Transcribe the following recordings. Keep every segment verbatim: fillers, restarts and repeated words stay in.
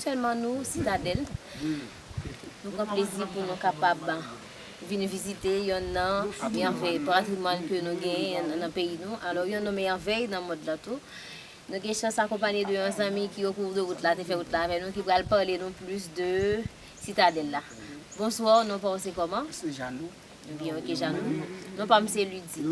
Sèlman nou, Sitadèl, nou pran plezi pou nou kapab vin vizite yonn nan mèvèy patrimwàn ke nou genyen nan, nan peyi nou. Alò, yonn nan mèvèy nan mond lan tou. Nou gen chans akonpanye de yon zanmi ki o kou de wout la, te fè wout la avè nou, ki pral pale nou plis de Sitadèl la. Bonswa, non pa w se kòman? Se Jeannot. Ebyen, ok, Jeannot. Non pa m se Ludie.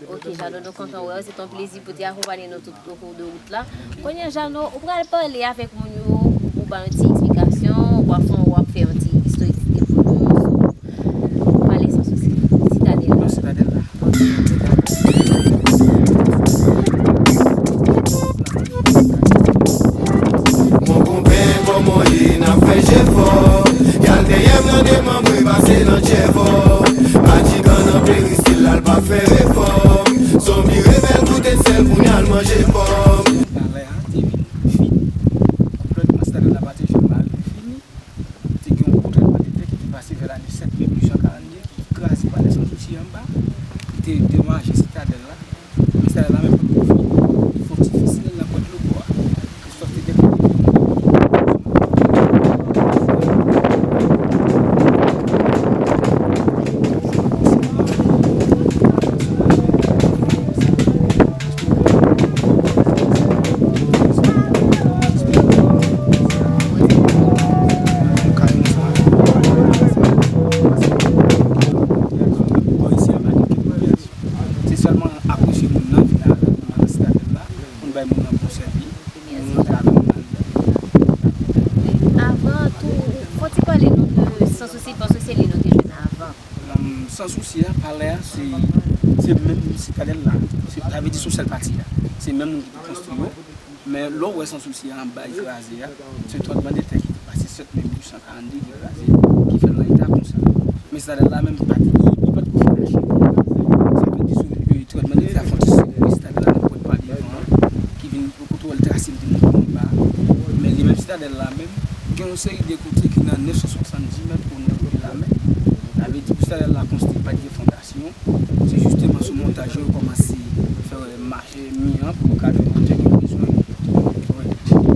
Ok, Jeannot, nou kontan wè w. Se t on plezi pou te akonpanye nou tout o kou de wout la. Kounye a, Jeannot, ou pral pale avèk moun yo, ou ba yon ti eksplikasyon, ou ap fè, ou ap fè yon ti istorisite pou nou sou Palè Sans Souci, Sitadèl la. Sitadèl la. Bon konpè, kòman w ye? N ap fè jefò. Yal dèyè m nan demanbre, pase nan tchèvò. Madigan nan peristil, l al pa fè refòm. Zonbi rebèl, koute sèl, kounye a l manje pòm. Palè a te vin fini. Konplètman, Sitadèl la pa te janm rive fini. Te gen yon gwo tranblemanntè ki te pase vè lane sèt me mil uit san karannde ki kraze Palè Sans Souci anba, ki te domaje Sitadèl la. Men Sitadèl la menm potko fini. Li fè yon ti fis nan pwent logo a. Christophe te deklare. Se sèlman apresye moun nan vin avèk nou nan Sitadèl la, pou n bay moun nan bon sèvis, pou nou rantre avèk moun nan. Avan tou, fò w ti pale nou de Sans Souci, paske se li nou te jwenn avan. Sans Souci a, palè a, se, se menm Sitadèl la. Se, sa vle di se yon sèl pati a. Se menm moun ki te konstwi yo. Men lè w wè Sans Souci a anba ekraze a, se tranblemanntè ki te pase sèt me mil uit san karannde ki kraze, ki fè l nan eta konsa. Men Sitadèl la menm pa t, li, li pa t ko fin achev. Sa vle di sou, e, tranblemanntè a fè yon ti sekwe Sitadèl la nan pwent pa devan an, ki vin pou kote w wè l trase l te monte anba. Men li menm Sitadèl la menm, gen yon seri de kote ki nan nèf san swasanndis mèt o nivo de lamè. Sa vle di pou Sitadèl la konstwi pa t gen fondasyon. Se jisteman sou montaj yo kòmanse fè mache mi an pou yo ka jwenn kote yo bezwen. Wi.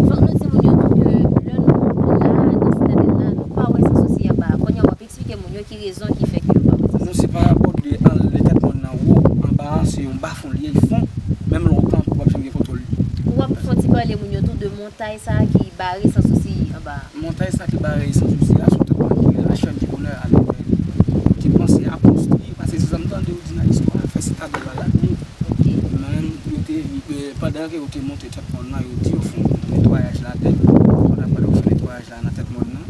Fòk nou di moun yo tou ke lè nou la nan Sitadèl la, nou pa wè Sans Souci anba a. Kounye a w ap eksplike moun yo ki rezon ki fè ke yo pa wè Sans Souci. Non, se pa rapò de an, lè tèt mòn nan wo, anba a se yon bafon li ye, fon, menm lè w kanpe w ap janm gen kontwòl li. Ou ap fè yon ti pale moun yo tou de montay sa a ki bare Sans Souci anba a. Montay sa ki bare Sans Souci a, se yon tèt mòn ki rele la Chaîne du Bonheur a Lèvèy. Yo te panse a konstwi, paske se sa m tande yo di nan istwa, fè Sitadèl la ladan. Men yo te, e, pandan ke yo te monte tèt mòn nan, yo di yo fè yon netwayaj ladan, pandan, pandan yo fè netwayaj la nan tèt mòn nan.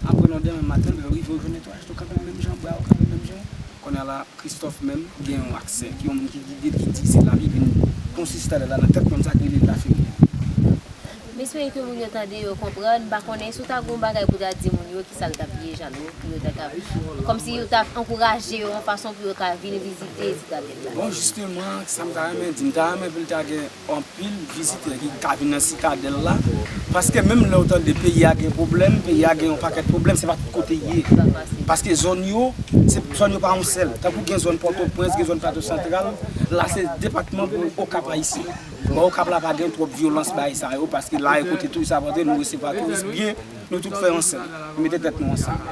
Apre, nan demen maten, lè yo rive, yo jwenn netwayaj tou kanpe menm jan, bra yo kanpe menm jan. Kounye a la, Christophe menm gen yon aksè, ki yon moun ki gide l, ki di se la li vin konstwi Sitadèl la nan tèt mòn sa ki rele Laferyè. M espere ke moun yo tande, yo konprann. M pa konnen si w ta gen yon bagay pou w ta di moun yo, kisa l t ap ye, Jeannot, pou yo ta ka, kòmsi yo ta ankouraje yo yon fason pou yo ka vin vizite Sitadèl la. Bon, jisteman, sa m ta renmen di, m ta renmen pou l ta gen anpil vizitè ki ka vin nan Sitadèl la, paske menm lè w tande peyi a gen pwoblèm, peyi a gen yon pakèt pwoblèm, se pa tout kote l ye. Paske zòn yo, se, zòn yo pa yon sèl. Tankou gen zòn Pòtoprens, gen zòn Plato Santral, la se depatman Okap Ayisyen. Bò Okap la pa gen twòp vyolans bagay sa yo, paske la e kote touris ap antre, nou resevwa touris byen, nou tout fè ansanm, nou mete tèt nou ansanm.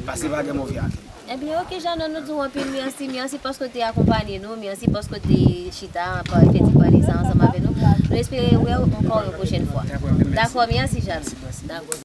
Paske pa gen move akèy. Ebyen, ok, Jeannot, nou di w anpil mèsi, mèsi paske w te akonpanye nou, mèsi paske w te chita, pa, fè ti pale sa ansanm avè nou. Nou espere wè w ankò yon pwochèn fwa. Dakò, mèsi, Jeannot. Dakò.